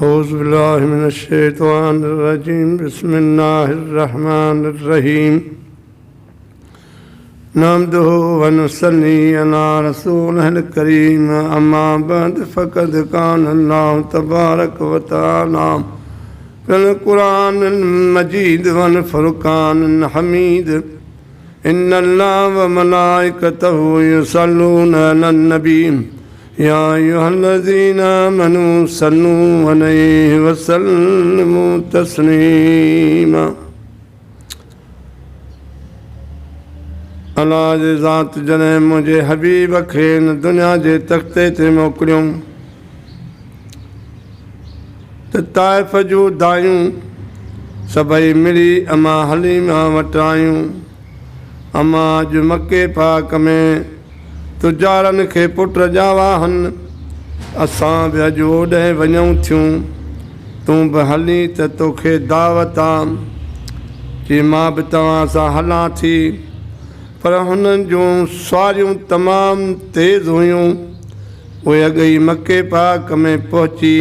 أعوذ بالله من الشيطان الرجيم بسم الله الرحمن الرحيم نحمده ونصلي على رسوله الكريم أما بعد فقد كان الله تبارك وتعالى في القرآن المجيد والفرقان الحميد إن الله وملائكته يصلون على النبي يا أيها الذين آمنوا صلوا عليه وسلموا تسليما الله جي ذات جڏهن منهنجي حبيب کي هن دنيا جي تختي تي موڪليو ته طائف جون دايون سڀئي ملي اما حليمه وٽ آيون. اما اڄ مڪي پاڪ ۾ تجارن کي پٽ ڄاوا هن، اسان به اڄ اوڏهين وڃون ٿيون، تون به هلين ته توکي دعوت آ. چي مان به توهان سان هلان ٿي. پر هنن جون سواريون تمام تيز هيون. اهي اڳ ئي مڪي پاڪ ۾ پهچي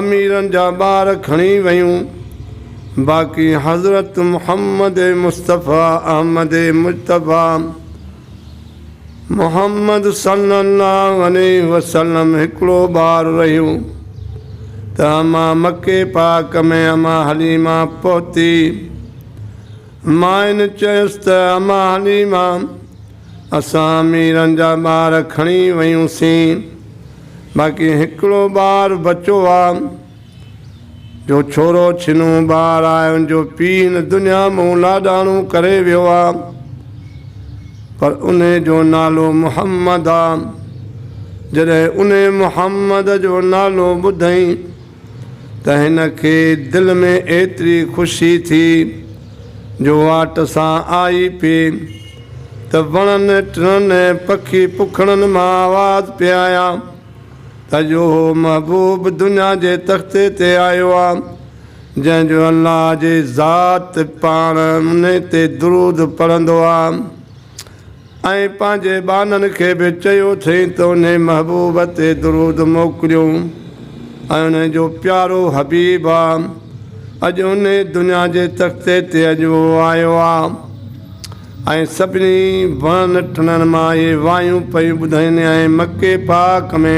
اميرن جا ٻار کڻي ويون. باقي حضرت محمد مصطفيٰ احمد مجتبيٰ محمد صلي الله عليه وسلم هڪڙو ٻار رهيو ته اما مڪي پاڪ ۾ اما حليمه پهتي. مائن چيس ته اما حليمه اسان اميرن جا ٻار کڻي ويون سين، باقي هڪڙو ٻار بچو آ، جو ڇورو ڇنو ٻار آهي، ان جو پيء هن دنيا مون لاڏاڻو ڪري ويو آ، پر انهي جو نالو محمد آ. جڏهن انهي محمد جو نالو ٻڌئين ته هن کي دل ۾ ايتري خوشي ٿي جو واٽ سان آئي پئي ته وڻن ٽڻن ۽ پکي پکڻن مان آواز پئي آيا ته اڄ اهو محبوب دنيا جي تختي تي آيو آ جنهن جو الله جي ذات پاڻ انهي تي درود پڙهندو آ. ۽ پنهنجي ٻانهن کي به چيو اٿئين ته انهي محبوب تي درود موڪليو ۽ انهي جو پيارو حبيب آ، اڄ انهي دنيا جي تختي تي اڄ اهو آيو آ. ۽ سڀني وڻن ٽڻن مان اهي وايون پيون ٻڌائين ۽ مڪي پاڪ ۾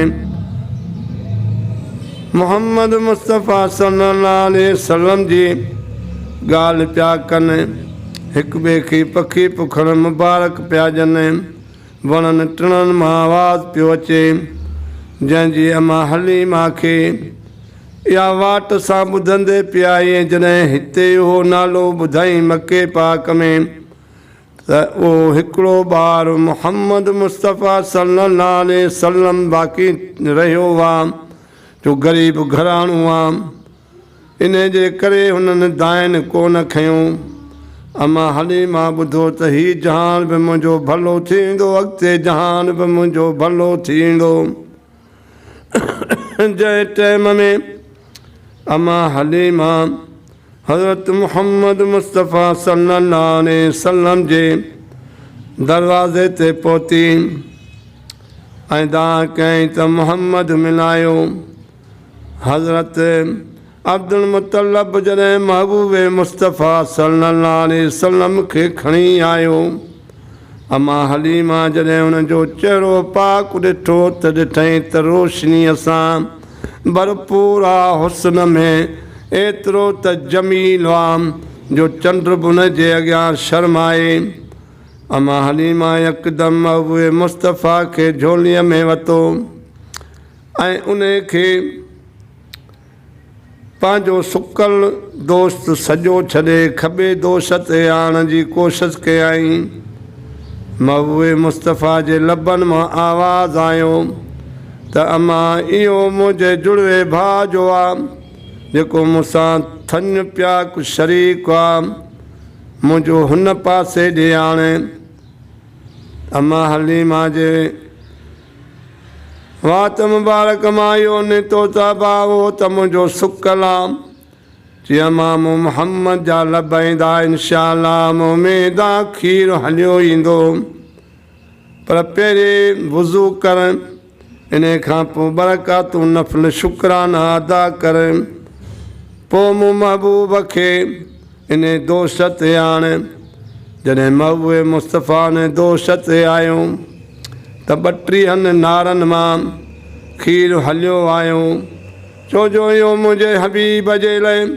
محمد مصطفيٰ صلي الله عليه وسلم جي ڳالهه پيا ڪن. هڪ ٻئي کي پکي پکڻ مبارڪ پيا ڏين. وڻن ٽڻن مان آواز پيو اچي، جنهن جي اما حليمه کي اها واٽ سان ٻڌندي پئي آئي ۽ جڏهن هتي اهو نالو ٻڌائين مڪي پاڪ ۾ ته اهو هڪڙو ٻار محمد مصطفيٰ صلي الله عليه وسلم باقي رهيو هئا جو غريب گهراڻو هئا. انهيء جي ڪري هنن دانهن ڪو نه کنيو. اما حليمه ٻڌو ته هي جهان به منهنجو ڀلو ٿيندو، اڳتي جهان به منهنجو ڀلو ٿيندو. جنهن ٽيم ۾ اما حليمه حضرت محمد مصطفيٰ صلي الله عليه وسلم جي دروازي تي پهتي ۽ دانهن ڪيائين ته محمد ملايو. حضرت عبدالمطلب جڏهن محبوب مصطفيٰ صلي الله عليه وسلم کي کڻي آيو، اما حليمه جڏهن ان جو چهرو پاڪ ڏٺو ته ڏٺائين ته روشنيء سان ڀرپور آ، حسن ۾ ايترو ته جميل آ جو چنڊ به ان جي اڳيان شرمائي. اما حليمه يڪدم محبوب مصطفيٰ کي جهوليء ۾ ورتو. ۽ انهي کي پنهنجو سڪل دوست سڄو ڇڏي کٻي دوش تي آڻڻ جي ڪوشش ڪيائين. محبوب مصطفيٰ جي لبن مان آواز آيو ته امان اهو منهنجي جڙوي ڀاء جو آ جيڪو مون سان ٿڃ پياڪ شريڪ آ منهنجو هن پاسي ڏي آڻ. امان حليمه جي وات مبارڪ مان اهو نڪتو ته ابا اهو ته منهنجو سڪل آ. چي امان مون محمد جا لب ايندا انشاء الله مون ۾ دان کير هليو ايندو پر پهرين وضو ڪر. انهيء کان پوء ٻه رڪعتون نفل شڪرانا ادا ڪر. پوء مون محبوب کي انهي دوش تي آڻ. جڏهن محبوب مصطفيٰ انهي دوش تي آيو ته ٻٽيهن نارن مان کير هليو آيو، ڇو جو اهو منهنجي حبيب جي لئه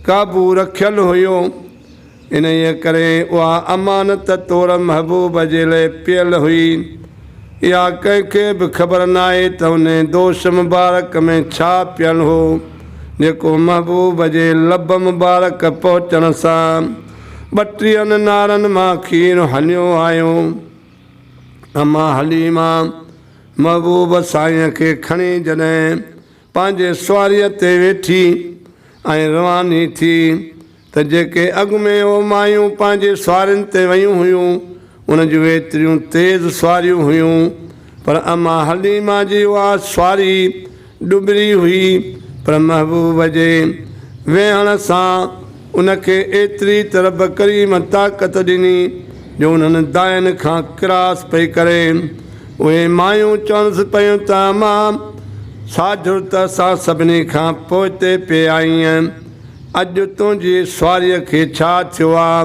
قابو رکيل هيو. انهيء ڪري اها امانت طور محبوب جي لئه پيل هئي. اها ڪنهن کي به خبر ناهي ته انهي دوش مبارڪ ۾ ڇا پيل هو، جيڪو محبوب جي لب مبارڪ پهچڻ سان ٻٽيهن نارن مان کير هليو آيو. اما حليمه محبوب سائينء کي کڻي جڏهن پنهنجي سواريء تي ويٺي ۽ رواني ٿي ته جيڪي اڳ ۾ اهو مايون پنهنجي سوارين تي ويون هيون، ان جون ايتريون تيز سواريون هيون، پر اما حليمه جي اها سواري ڏٻري هئي، پر محبوب جي ويهڻ سان ان کي ايتري ته رب ڪريم طاقت ڏني جو انهن داين کان ڪراس پئي ڪري. اهي مايون چونس پيون ته اما ساجهر ته اسان سڀني کان پوئتي پئي آئينء. اڄ تنهنجي سواريء کي ڇا ٿيو آ؟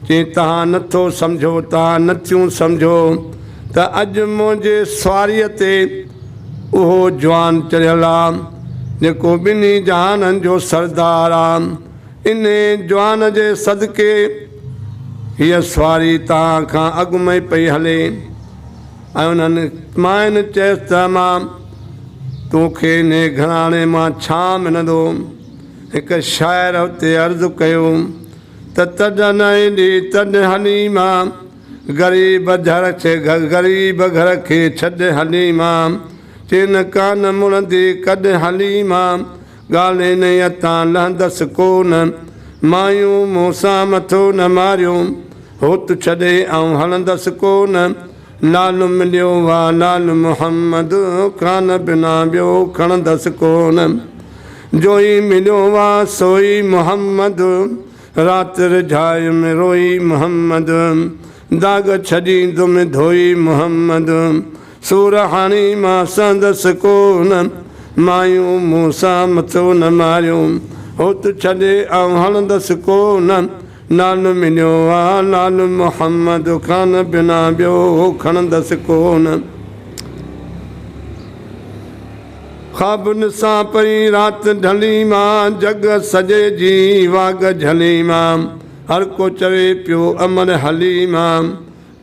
چي توهان نه ٿو سمجهو، توهان نه ٿيون سمجهو ته اڄ منهنجي سواريء تي اهو جوان چڙهيل آ، جيڪو ٻنهي جهانن جو سردار آ. انهي جوان جي صدقي هيء سواري توهان کان اڳ ۾ پئي هلي. ۽ انهن ماين چيس ته امان، تون کي انهي گهراڻي مان ڇا ملندو؟ هڪ شاعر اتي عرض ڪيو ته تڏ نه ايندي تڏ حليما، غريب گهر کي غريب گهر کي ڇڏ حليما، چين ڪانه مڙندي ڪڏ حليما، ڳالهه انهيء تان لهندس ڪو نه، مايون مون سان مٿو نه ماريو، هوت ڇڏي آئون هلندس ڪو نه، لال مليو وا لال محمد، خان بنا ٻيو کڻندس ڪو نه، جوئي مليو وا سوئي محمد، رات رجهايم روئي محمد، داغ ڇڏيندم ڌوئي محمد. سور هڻي مان سهندس ڪو نه، مايون مون سان مٿو نه ماريو، هوت ڇڏي آئون هلندس ڪو نه، لال مليو آ لال محمد خان بنا ٻيو کڻندس ڪو نه. خواب ڏسان پئي رات ڍلي مان، جڳ سڄي جي واڳ جهلي مان، هر ڪو چوي پيو امر هلي مان.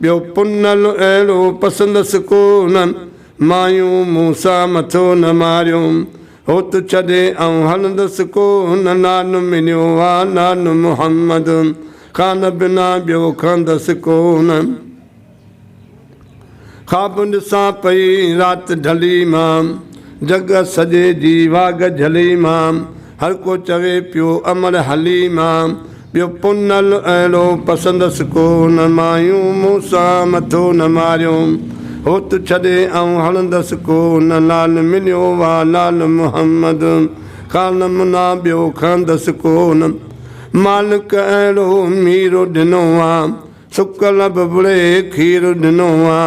ٻيو پنهل اهڙو پسندس ڪو نه، مايون مون سان مٿو نه ماريو، هوت ڇڏي آئون هلندس ڪو نه، لال مليو آ لال محمد، خان بنا ٻيو کهندس ڪو نه. خواب ڏسان پئي رات ڍلي مان، جڳ سڄي جي واڳ جهلي مان، هر ڪو چوي پيو امڙ هلي مان، ٻيو پنهل اهڙو پسندس ڪو نه، مايون مون سان مٿو نه ماريو، هوت ڇڏي آئون هلندس ڪو نه، لال مليو وا لال محمد، خان منا ٻيو کهندس ڪو نه، مالڪ اهڙو مير ڏنو آ، سڪل ببڙي کير ڏنو آ،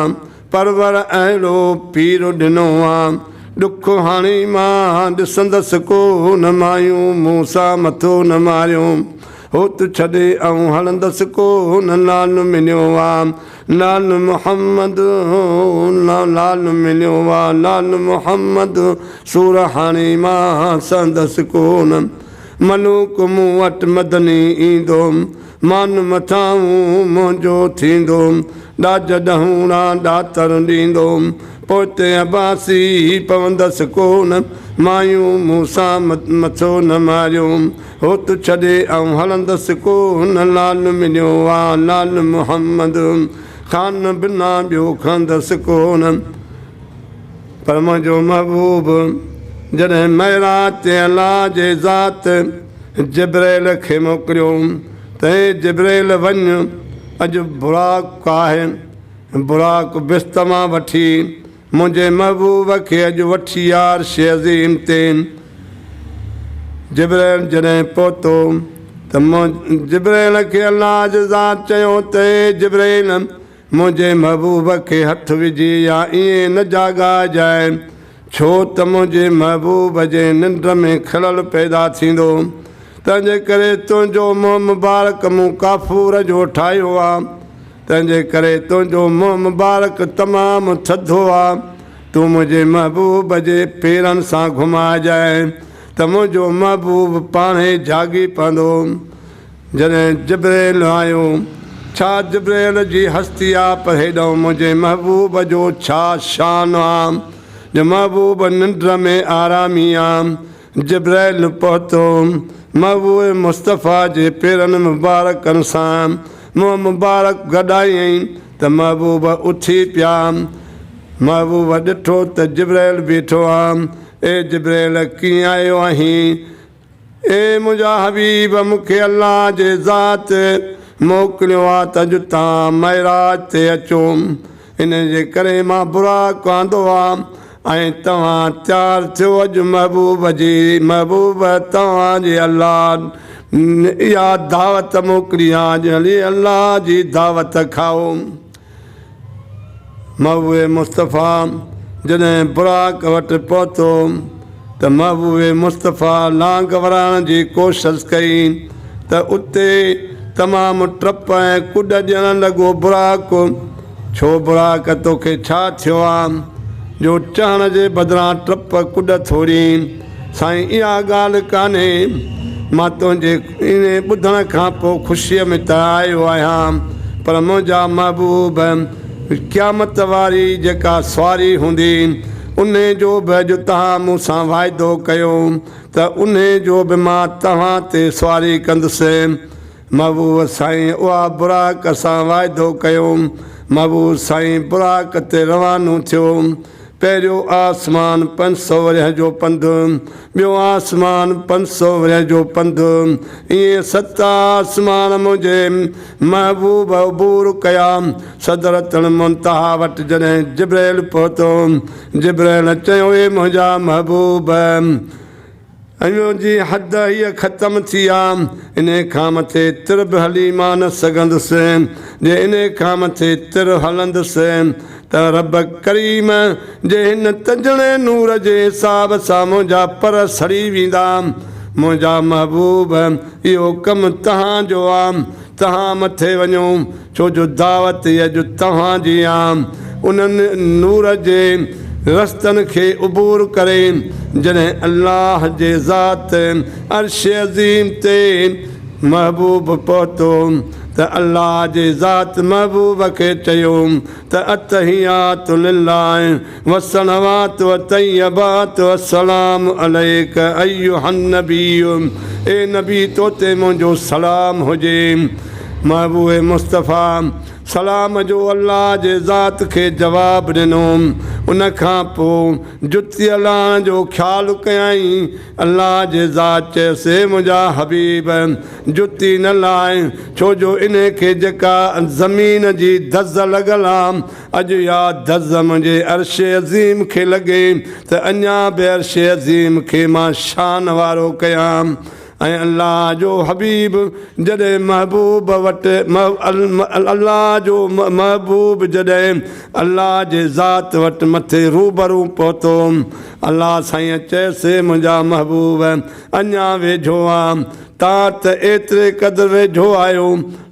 پرور اهڙو پير ڏنو آ، ڏک هاڻي مان ڏسندس ڪو نه، مايون مون سان مٿو نه ماريو، هوت ڇڏي آئون هلندس ڪو نه، لال مليو آ لال محمد، لال مليو آ لال محمد، سور هاڻي مان سهندس ڪو نه، ملوڪ مون وٽ مدني ايندو. مان مٿانهون منهنجو ٿيندو، ڏاج ڏهوڻا ڏاتر ڏيندو، پوئتي عباسي پوندس ڪونه، مايون مون سان مٿو نه ماريو، هوت ڇڏي آئون هلندس ڪونه، لال مليو آ لال محمد، خان بنا ٻيو کهندس ڪونه. پر منهنجو محبوب جڏهن معراج تي الله جي ذات جبرئيل کي موڪليو ته اي جبرئيل وڃ اڄ براق آهي، براق بست مان وٺي منهنجي محبوب کي اڄ وٺي آ عرش عظيم تي. جبرئيل جڏهن پهتو ته جبرئيل کي الله جي ذات چيو ته اي جبرئيل! منهنجي محبوب کي هٿ وجهي يا ائين نه جاڳائجانء، ڇو ته منهنجي محبوب جي ننڊ ۾ خلل پيدا ٿيندو. تنهنجي ڪري تنهنجو منهن مبارڪ مون ڪافور جو ٺاهيو آ، تنهنجي ڪري تنهنجو منهن مبارڪ تمام ٿڌو آ. تون منهنجي محبوب جي پيرن سان گهمائجانء ته منهنجو محبوب پاڻهي جاڳي پوندو. جڏهن جبرئيل آيو، ڇا جبرئيل جي هستي آ، پر هيڏانهن منهنجي محبوب جو ڇا شان آ، جو محبوب ننڊ ۾ آرامي آ. جبرئيل پهتو، محبوب مصطفيٰ جي پيرن مبارڪن سان منهن مبارڪ گڏايائين ته محبوب اٿي پيا. محبوب ڏٺو ته جبرئيل بيٺو آ. اي جبرئيل ڪيئن آيو آهين؟ اي منهنجا حبيب! مون کي الله جي ذات موڪليو آ ته اڄ توهان معراج تي اچو، ان جي ڪري مان براق آندو آ ۽ توهان تيار ٿيو، اڄ محبوب جي محبوب توهان جي الله اها دعوت موڪلي آ، اڄ هلي الله جي دعوت کائو. محبوب مصطفيٰ جڏهن براق وٽ پهتو ته محبوب مصطفيٰ لانگ ورائڻ جي ڪوشش ڪئي ته اتي تمام ٽپ ۽ ڪڏ ڏيڻ لڳو براق ڇو براق توکي ڇا ٿيو آ جو چڙهڻ جي بدران ٽپ ڪڏ ٿو ڏين؟ سائين اها ڳالهه ڪانهي، مان تنهنجي ائين ٻڌڻ کان پوء خوشيء ۾ ته آيو آهيان، پر منهنجا محبوب قيامت واري جيڪا سواري هوندي، انهي جو به اڄ توهان مون سان واعدو ڪيو ته انهي جو به مان توهان تي سواري ڪندس. محبوب سائين اها براق سان واعدو ڪيو. محبوب سائين براق تي روانو ٿيو. پهريون آسمان 500 ورهين جو پنڌ، ٻيو آسمان 500 ورهين جو پنڌ، ائين ست آسمان منهنجي محبوب عبور ڪيا. سدرة المنتهيٰ وٽ جڏهن جبرئيل پهتو، جبرئيل چيو، اي منهنجا محبوب! منهنجي حد هيء ختم ٿي آ، انهيء کان مٿي تر به هلي مان نه سگهندس، جي انهيء کان مٿي تر هلندس ته رب ڪريم جي هن تجڻي نور جي حساب سان منهنجا پر سڙي ويندا. منهنجا محبوب، اهو ڪم توهان جو آ، توهان مٿي وڃو، ڇو جو دعوت ئي اڄ توهان جي آ. انهن نور جي رستن کي عبور ڪري جڏهن الله جي ذات عرش عظيم تي محبوب پهتو ته الله جي ذات محبوب کي چيو ته التحيات لله والصلوات والطيبات والسلام عليک ايها النبي اي نبي تو تي منهنجو سلام هجي. محبوب مصطفيٰ سلام جو الله جي ذات کي جواب ڏنو. ان کان پوء جتيء لاهڻ جو خيال ڪيائين. الله جي ذات چيس، اي منهنجا حبيب! جتي نه لاهه، ڇو جو انهي کي جيڪا زمين جي دز لڳل آ، اڄ اها دز منهنجي عرش عظيم کي لڳي ته اڃا به عرش عظيم کي مان شان وارو ڪيان. ۽ الله جو حبيب جڏهن محبوب وٽ الله جو محبوب جڏهن الله جي ذات وٽ مٿي روبرو پهتو، الله سائينء چيس، اي منهنجا محبوب! اڃا ويجهو آن، تان ته ايتري قدر ويجهو آيو،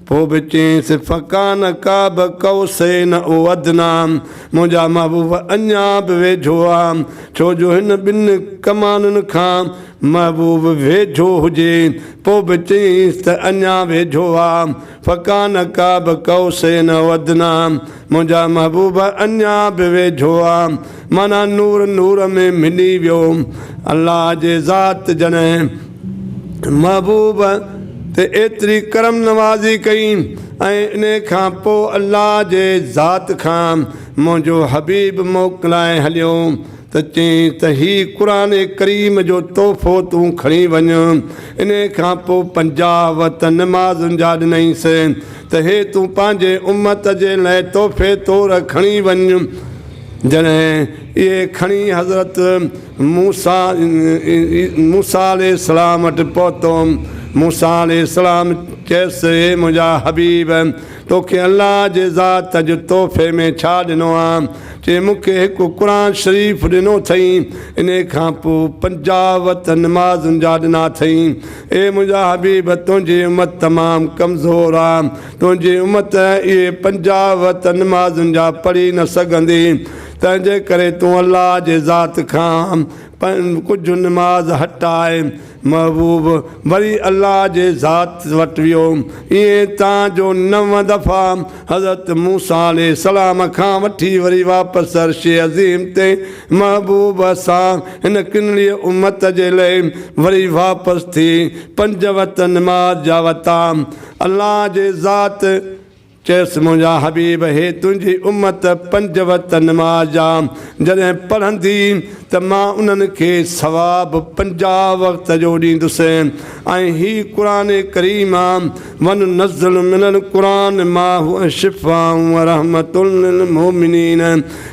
پوء به چيس، فڪان قاب قوسين او ادنيٰ، منهنجا محبوب اڃا به ويجهو آن، ڇو جو هن ٻن ڪمانن کان محبوب ويجهو هجي، پوء به چيس ته اڃا ويجهو آ، فڪان قاب قوسين او ادنيٰ، منهنجا محبوب اڃا به ويجهو آ، معنيٰ نور نور ۾ ملي ويو. الله جي ذات جڏهن محبوب تي ايتري ڪرم نوازي ڪئي ۽ انهي کان پوء الله جي ذات کان منهنجو حبيب موڪلائي هليو ته چيائين ته هي قرآن ڪريم جو تحفو تون کڻي وڃ. انهي کان پوء 50 وقت نمازن جا ڏنائينس ته هي تون پنهنجي امت جي لئه تحفي طور کڻي وڃ. جڏهن اهي کڻي حضرت موسيٰ موسيٰ عليه السلام وٽ پهتو، موسيٰ عليه السلام چيس، اي منهنجا حبيب! توکي الله جي ذات اڄ تحفي ۾ ڇا ڏنو آ؟ چي مون کي هڪ قرآن شريف ڏنو اٿئي، انهي کان پوء 50 وقت نمازن جا ڏنا اٿئي. اي منهنجا حبيب! تنهنجي امت تمام ڪمزور آ، تنهنجي امت اهي 50 وقت نمازن جا پڙهي نه سگهندي، تنهنجي ڪري تون الله جي ذات کان ڪجهه نماز هٽاء. محبوب وري الله جي ذات وٽ ويو، ائين تان جو نو دفعا حضرت موسيٰ عليه السلام کان وٺي وري واپس عرش عظيم تي محبوب سان هن ڪنڙيء امت جي لئه وري واپس ٿي پنج وقت نماز جا وتا. الله جي ذات چيس، منهنجا حبيب! هي تنهنجي امت پنج وقت نماز جا جڏهن پڙهندي ته مان انهن کي ثواب 50 وقت جو ڏيندس ۽ هي قرآن ڪريم آ، وننزل من القرآن ما هو شفاء ورحمة للمؤمنين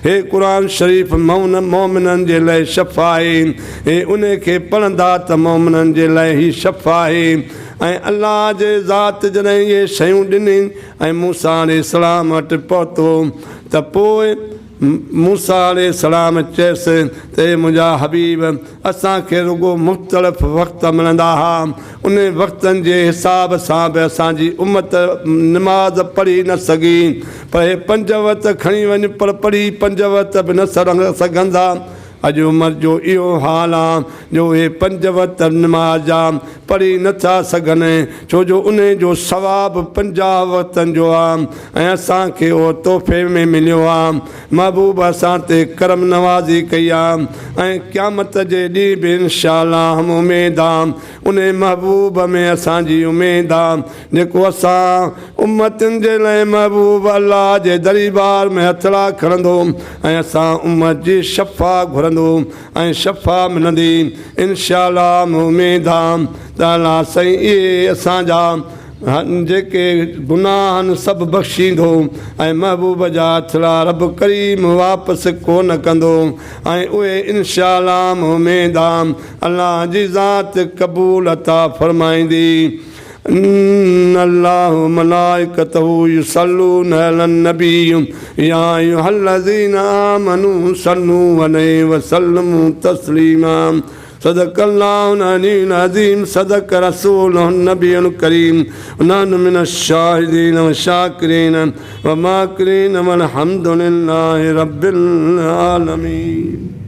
هي قرآن شريف مؤمنن جي لئه شفا آهي، هي انهي کي پڙهندا ته مؤمنن جي لئه هي شفا آهي. ۽ الله جي ذات جڏهن اهي شيون ڏني ۽ موسيٰ عليه السلام وٽ پهتو ته پوء موسيٰ عليه السلام چيس ته اي منهنجا حبيب! اسان کي رڳو مختلف وقت ملندا ها، انهي وقتن جي حساب سان به اسان جي امت نماز پڙهي نه سگهي، پر هي پنج وقت کڻي وڃ پر پڙهي پنج وقت به نه سگهندا. اڄ عمر جو اهو حال آ جو اهي پنج وقت نماز جا پڙهي نه ٿا سگهن ڇو جو انهي جو ثواب 50 وقتن جو آ ۽ اسان کي اهو تحفي ۾ مليو آ. محبوب اسان تي ڪرم نوازي ڪئي آ ۽ قيامت جي ڏينهن به انشاء الله هم اميد آ انهي محبوب ۾ اسان جي اميد آ جيڪو اسان امتين جي لئه محبوب الله جي دريبار ۾ هٿڙا کڻندو ۽ اسان امت جي شفا گهرندو ۽ شفا ملندي انشاء الله م اميد آ ته الله سائين اهي اسان جا جيڪي گناهه آهن سڀ بخشيندو ۽ محبوب جا هٿڙا رب ڪريم واپس ڪونه ڪندو ۽ اهي انشاء الله م اميد آ الله جي ذات قبول عطا فرمائيندي. ان الله وملائڪته يصلون علي النبي يا ايها الذين آمنوا صلوا عليه وسلموا تسليما صدق الله العلي العظيم صدق رسوله النبي الكريم ونحن من الشاهدين والشاكرين وماكرين والحمد لله رب العالمين.